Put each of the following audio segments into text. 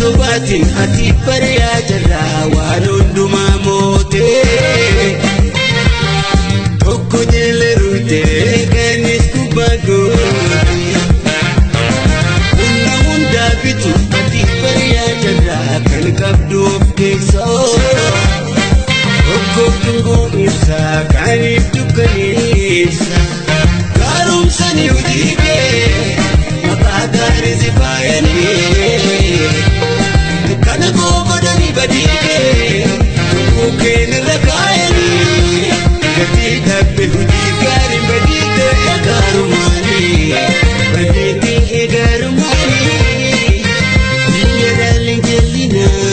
Sobaatiin ati bari'aa jirra waan hundumaa mootee. Tokko jala ruutee kanis kubbaa goote. Humna hundaa bitu ati bari'aa jirra kan qabdu of keessoo. Tokko dungoo ibsaa kaaniif dukkaneessa. Gaarumsa ni hojii kee maqaa gaarii si faayanii. Kana koo godhanii badii kee lubbuu kee nirra kaayanii. Gatii dhabbe hojii gaarii badii ta'e gaarumaanii. Badii ta'e gaarumaanii. Biyya dhaalli jallinaa.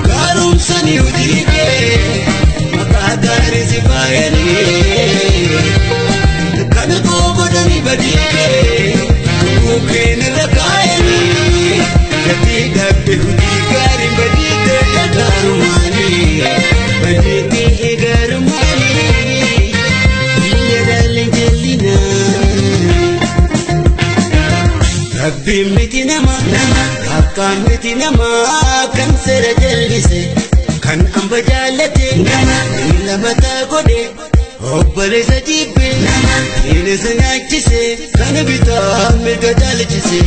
Gaarumsa ni hojii kee maqaa gaarii si faayanii. Kana koo godhanii badii kee lubbuu kee nirra kaayanii. Gatii dhabbe hojii gaarii badii ta'e gaarumaanii. Badii ta'e gaarumaanii. Biyya dhaalli jallinaa. Rabbiin miti nama, akkaan miti nama kan seera jallise, kan amba jaallate, miila mataa godhe, obboleessa jibbe, diinesa nyaachise, kana bitaa mirga jaalchise.